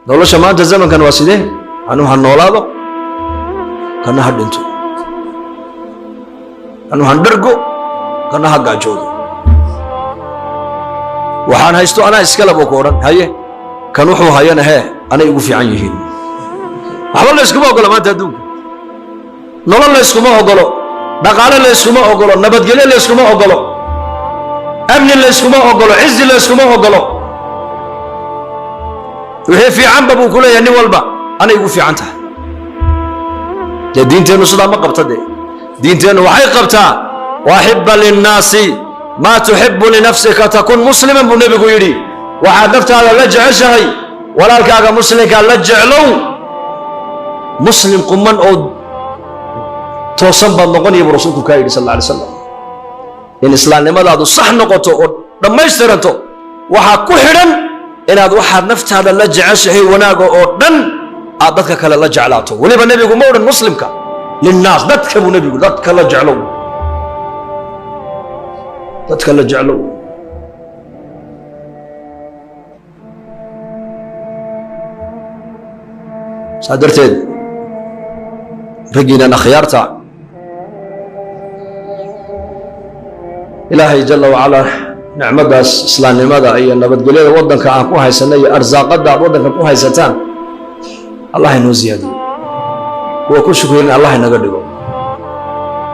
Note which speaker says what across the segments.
Speaker 1: Nolosha maanta zamankan waa sidee? Anuu ha noolaado, kana ha dhinto. Anuu han dhargo, kana ha gaajoodo. Waxaan haysto anaa iskale, buu ku odhan. Haye, kan wuxuu hayana hee anay ugu fiican yihiin. Waxba layskuma ogolo maanta adduunka. Nolol layskuma ogolo, dhaqaale layskuma ogolo, nabadgelyo layskuma ogolo, amni layskuma ogolo, cizi layskuma ogolo. Wixii fiicanba buu ku leeyahay nin walba anay ugu fiican tahay. Dee diinteennu sidaa ma qabta. Dee diinteennu waxay qabtaa "وأحب للناس ما تحب لنفسك تكن مسلما" buu Nebigu yidhi. Waxaad naftaada la jeceshahay walaalkaaga muslimkaa la jeclow, muslim quman oo toosan baad noqonaya, buu Rasuulku kaa yidhi, sal alla alay slam. In islaamnimadaadu sax noqoto oo dhammaystiranto waxaa ku xidhan inaad waxaad naftaada la jeceshahay wanaaga oo dhan aad dadka kale la jeclaato. Weliba Nebigu ma odhan muslimka, للناس, dadka buu Nebigu, dadka la jeclow, dadka la jeclow. Saa darteed, raggiinan akhyaarta, Ilaahay jalla wacalaa nicmadaas islaamnimada iyo nabadgelyada waddanka aan ku haysanay iyo arsaaqadda aad waddanka ku haysataan Allah inoo ziyaadiyo. Kuwa ku shukrin Allah inaga dhigo.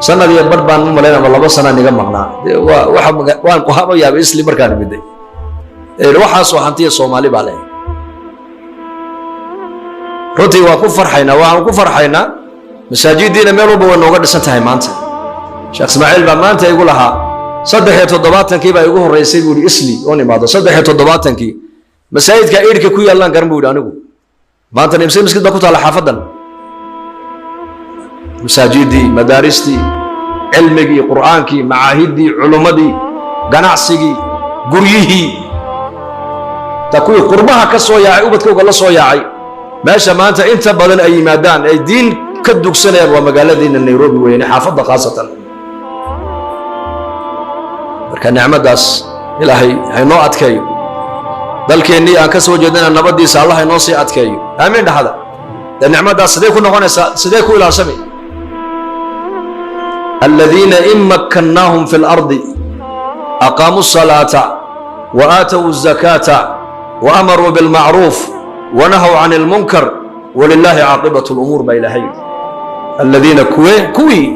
Speaker 1: Sanad iyo badh baan u malayn ama 2 sanaan iga maqnaa. Dee waa waxa waan kuhaba yaabay isli markaan imiday. Waxaasoo hantiya Soomaali baa leh. Runtii waan ku farxaynaa, waxaan ku farxaynaa masaajiddiina meel walba way nooga dhisan tahay maanta. Sheekh Ismaaciil baa maanta igu lahaa, 73-kii baa igu horreysay, buu yidhi, isli oon imaado. 73-kii masaajidka iidhka ku yaallaan garan, buu yidhi anigu. Maantana imse miskid baa ku taalla xaafaddan? Masaajiddii, madaaristii, cilmigii, Qur'aankii, macaahiddii, culummadii, ganacsigii, guryihii, ta kuwii qurbaha ka soo yaacay, ubadkooga la soo yaacay, meesha maanta inta badan ay yimaadaan ay diin ka dugsanayaan waa magaaladiina Nairobi weyne, xaafadda khaasatan. Marka nicmaddaas Ilaahay haynoo adkeeyo. Dalkeennii aan ka soo jeednana nabaddiisa Allah inoo sii adkeeyo. Aamiin dhahada. Dee nicmaddaas sidee ku noqonaysaa? Sidee ku ilaashamay? الذين إن مكناهم في الأرض أقاموا الصلاة وآتوا الزكاة وأمروا بالمعروف ونهوا عن المنكر ولله عاقبة الأمور baa Ilaahay. الذين kuwii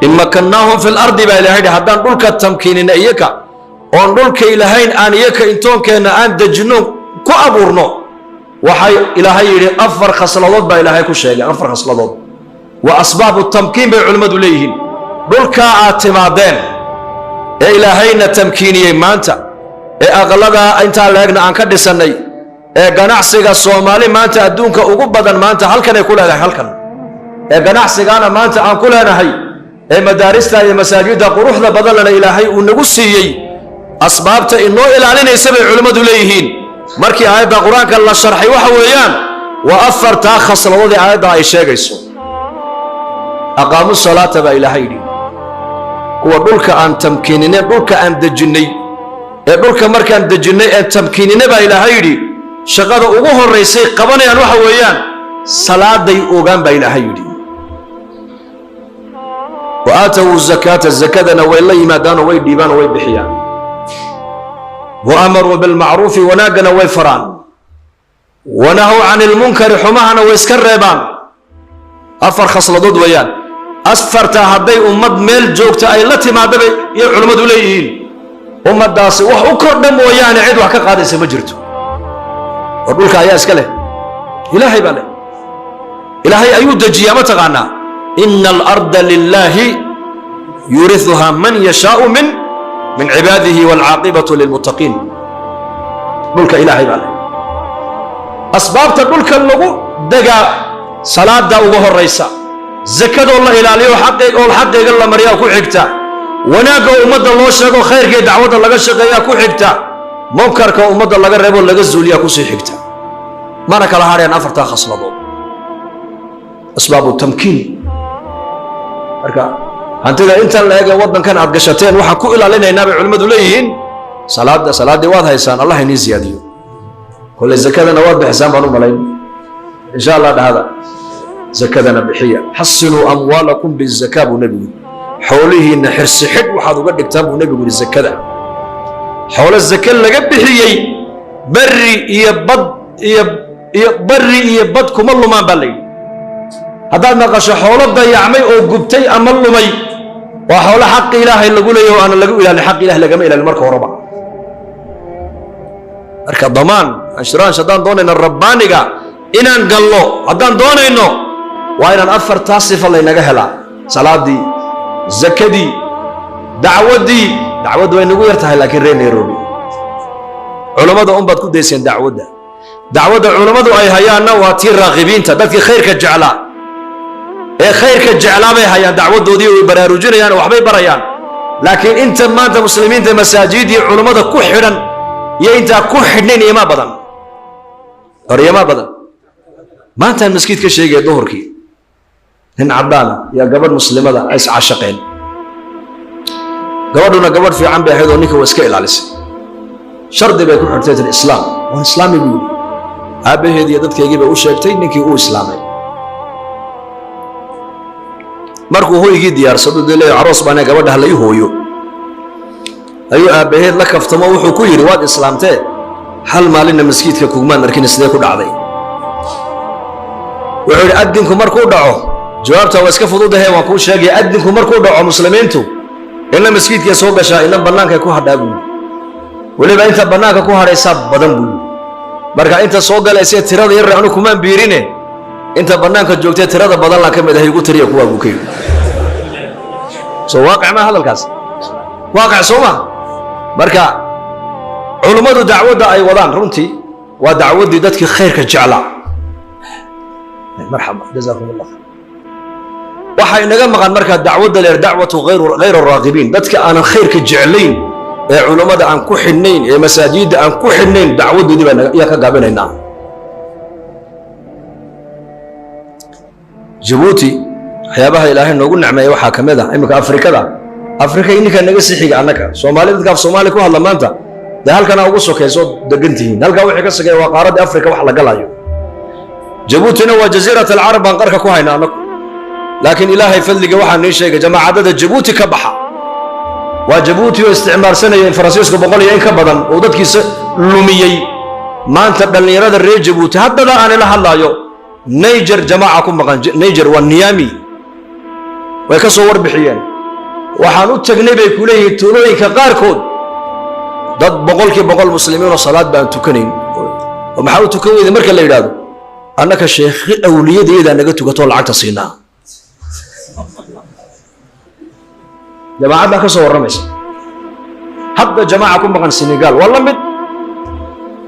Speaker 1: إن مكناهم في الأرض baa Ilaahay, haddaan dhulka tamkiinina iyaka oon dhulkay lahayn aan iyaka intoonkeenna aan dejinno ku abuurno, waxay Ilaahay yidhi afar khasladood baa Ilaahay ku sheegay. Afar khasladood waa asbaabu tamkiin bay culimmadu leeyihiin. Dhulkaa aad timaadeen ee Ilaahayna tamkiiniyey maanta, ee aqladaa intaa leegna aan ka dhisannay, ee ganacsiga Soomaali maanta adduunka ugu badan maanta halkanay ku leedahay, halkan ee ganacsigaana maanta aan ku leenahay, ee madaarista iyo masaajidda quruxda badanlana Ilaahay uu nagu siiyey, asbaabta inoo ilaalinaysa bay culimmadu leeyihiin markii aayadda Qur-aanka la sharxay waxa weeyaan waa afartaa khasladood ee aayadda ay sheegayso. أقاموا الصلاة baa Ilaahay yidhi. Kuwa dhulka aan tamkiininay, dhulka aan dejinnay, ee dhulka markaan dejinnay ee tamkiininay baa Ilaahay yidhi, shaqada ugu horraysay qabanayaan waxa weeyaan salaaday ogaan, baa Ilaahay yidhi. وآتوا الزكاة, zakadana way la yimaadaanoo way dhiibaan oo way bixiyaan. وأمروا بالمعروف, wanaaggana way faraan. ونهوا عن المنكر, xumahana way iska reebaan. Afar khasladood weeyaan. Afartaa hadday ummad meel joogta ay la timaadabay iyo culimmadu leeyihiin, ummaddaasi wax u kordha mooyaane cid wax ka qaadaysa ma jirto. Oo dhulka ayaa iska leh? Ilaahay baa leh. Ilaahay ayuu dejiyaa, ma taqaanaa? إن الأرض لله يورثها من يشاء من عباده والعاقبة للمتقين. Dhulka Ilaahay baa leh. Asbaabta dhulka lagu degaa salaada uga horaysa, zakadoo la ilaaliyo oo xaqeega la mariyaa ku xigta, wanaagga ummadda loo sheego, khayrka iyo dacwadda laga shaqeeyaa ku xigta, munkarka ummadda laga reebo laga zuuliyaa kusii xigta. Mana kala hadhayaan afartaa khasladood, asbaabu tamkiin. Marka hantida intan la eg ee waddankan aad gashateen waxaan ku ilaalinaynaa bay culimmadu leeyihiin salaada. Salaaddii waad haysaan, Allah inii ziyaadiyo. Kolley zakadana waad bixisaan baan u malayn, insha Allah. Dhahada zakadana bixiya. Xasinuu amwaalakum bizakaa buu nebigu yidhi. Xoolihiinna xirsi xidh waxaad uga dhigtaan buu nebigu yidhi zakada. Xoolo zake laga bixiyey berri iyo bad iyo barri iyo bad kuma lumaan baa la yidhi. Haddaad maqasho xoolo dayacmay oo gubtay ama lumay, waa xoolo xaqi Ilaahay lagu leeyahy oo aanan lagu ilaalin. Xaqi Ilahay lagama ilaalin marka horeba. Marka damaan insurance haddaan doonayno rabbaaniga inaan gallo, haddaan doonayno, waa inaan afartaa sifa laynaga helaa: salaadii, zakadii, dacwaddii. Dacwaddu way nagu yar tahay, laakiin reer Nairobi culammada un baad ku dayseen dacwadda. Dacwadda culammadu ay hayaanna waa tii raaqibiinta, dadkii khayrka jeclaa ee khayrka jeclaa bay hayaan dacwaddoodii, way baraarujinayaan oo waxbay barayaan. Laakiin inta maanta muslimiinta masaajidii culammada ku xidhan iyo intaa ku xidhnayn iyamaa badan, oryamaa badan. Maantaan maskiid ka sheegaya duhurkii, nin caddaana iyo gabadh muslimada ay iscashaqeen. Gabadhuna gabadh fiican bay ahayd oo ninka waa iska ilaalisay. Shardi bay ku xidhtay, tir islaam. Waan islaami buu yidhi. Aabbaheed iyo dadkaygii bay u sheegtay. Ninkii uu islaamay. Markuu hoygii diyaarsado, dee leeyahay aroos baana, gabadha ha la ii hooyo, ayuu aabbaheed la kaftamo. Wuxuu ku yidhi, waad islaamtee, hal maalinna maskiidka kugumaan arkin, sidee ku dhacday? Wuxuu yidhi, addinku markuu dhaco, jawaabta waa iska fududahe, waan kuu sheegaya. Addinku markuu dhaco, muslimiintu inna maskiidkay soo gashaa, inna bannaankay ku hadhaa buu yidhi. Weliba inta bannaanka ku hadhaysaa badan buu yidhi. Marka inta soo galaysee tirada yar anu kumaan biirine, inta bannaanka joogtee tirada badan laan ka mid ahay, igu tiriya kuwaa buu ka yidhi. Soo waaqic maa hadalkaas? Waaqic soo ma? Marka culummadu dacwadda ay wadaan runtii waa dacwaddii dadkii khayrka jeclaa. Marxaba, jazaakum Allah. Waxaa inaga maqan markaa dacwadda leer dacwatu hayr araaqibiin, dadka aanan khayrka jeclayn ee culummada aan ku xidhnayn ee masaajidda aan ku xidhnayn, dacwaddoodii baa yaa ka gaabinaynaa. Jabuuti waxyaabaha Ilaahay noogu nicmeeya waxaa ka mid ah iminka Afrikada, Afrika ininkaa naga sii xiga annaga Soomaali, dadka af Soomaali ku hadla maanta dee halkanaa ugu sokayso degan tihiin. Halkaa wixii ka sokeeya waa qaaradda Afrika wax la galayo. Jabuutina waa Jasiirat Alcarab baan qarka ku hayna annagu. Laakiin Ilaahay fadliga waxaa nii sheegay jamaacadada Jabuuti ka baxa waa Jabuuti oo isticmaalsanaya Faransiisku 100 iyo in ka badan uu dadkiisa lumiyey. Maanta dhallinyarada reer Jabuuti haddada aan ila hadlaayo, Niger jamaaca ku maqan. Niger waa Niyami, way ka soo warbixiyeen. Waxaan u tagnay bay ku leeyihiin tuulooyinka qaarkood dad 100% muslimiinoo salaad baan tukanayn. Oo maxaa u tukan weyda marka la yidhaahdo, annaka sheekhi awliyadayadaa naga tukatoo lacagta siinaa. Jamaacad baa ka soo warramaysa. Hadda jamaaca ku maqan Senegal waa la mid,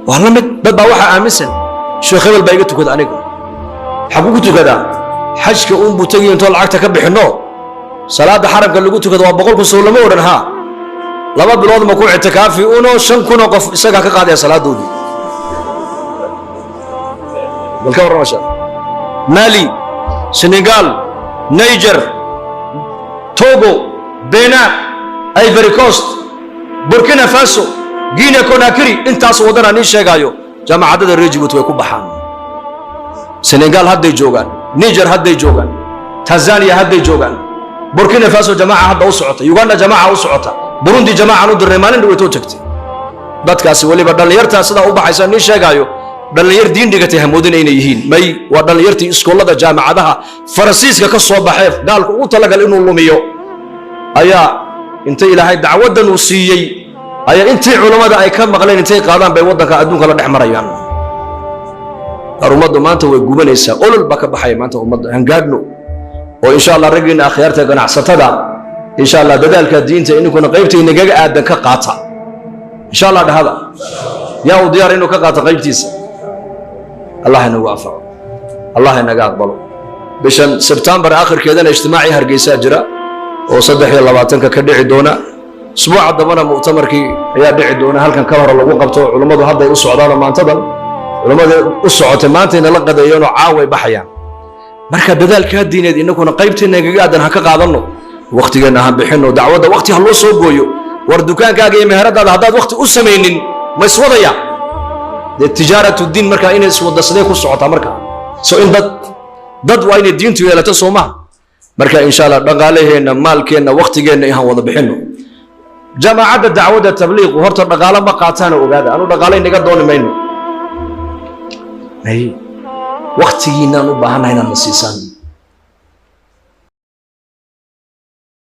Speaker 1: waa la mid. Dad baa waxaa aaminsan sheekh hebel baa iga tukada. Aniga xaguu ku tukadaa? Xajka uunbuu tegiyo intoo lacagta ka bixinno. Salaadda xaramka lagu tukado waa 100,000, sow lama odhan? Haa, 2 bilood ma ku ictikaafi uno 5,000 oo qof isagaa ka qaadaya salaadoodii. Bal ka warrama sheekh. Mali, Senegal, Niger, Togo, Benin, Ivory Coast, Burkina Faso, Guinea Conakry, intaas waddanaa nii sheegaayo jaamacadada reer Jibuuti way ku baxaan. Senegal hadday joogaan, Niger hadday joogaan, Tanzania hadday joogaan, Burkina Faso jamaaca hadda u socota, Uganda jamaaca u socota, Burundi jamaacaan u dirnay maalin dhaweytoo tagtay. Dadkaasi weliba dhallinyartaa sidaa u baxaysa nii sheegaayo, dhallinyar diin dhigatay hamoodina inay yihiin may. Waa dhallinyartii iskoollada jaamacadaha Faransiiska ka soo baxee gaalku ugu talagal inuu lumiyo ayaa intay Ilaahay dacwaddan uu siiyey ayaa intii culammada ay ka maqleen intay qaadaan bay waddanka adduunka la dhex marayaan. Ummaddu maanta way gubanaysaa, olol baa ka baxaya maanta ummadda. Hangaadhno oo insha Allah raggiinna akhyaarta ganacsatada, insha Allah dadaalka diinta ininkuna qaybta inagaga aadan ka qaata, insha Allah. Dhahada yaa uu diyaar inuu ka qaato qaybtiisa? Allah inagu anfaco, Allah inaga aqbalo. Bishan Sebtembar akhirkeedana ijtimaacii Hargeysaa jira oo 23-ka ka dhici doona. Usbuuca dambana mu'tamarkii ayaa dhici doona halkan ka hore lagu qabto. Culummadu hadday u socdaanoo maantadan culimmadii u socotay maantayna la qadeeyeenoo caaway baxayaan. Marka dadaalkaa diineed innaguna qaybteenna igaga aadan ha ka qaadanno, wakhtigeenna ha bixinno, dacwadda wakhti ha loo soo gooyo. War dukaankaaga iyo meheradaada haddaad wakhti u samaynin, ma iswadaya? Dee tijaaratu diin markaa inay iswada sidee ku socotaa markaa? So in dad waa inay diintu yeelato, soo maha? Marka insha Allah dhaqaalaheenna, maalkeenna, waktigeenna ihaan wada bixinno. Jamaacadda dacwadda tabliiqu horta dhaqaalo ma qaataana, ogaada. Anu dhaqaalo inaga dooni mayno. Waktigiinaan u baahannahay inaad na siisaan.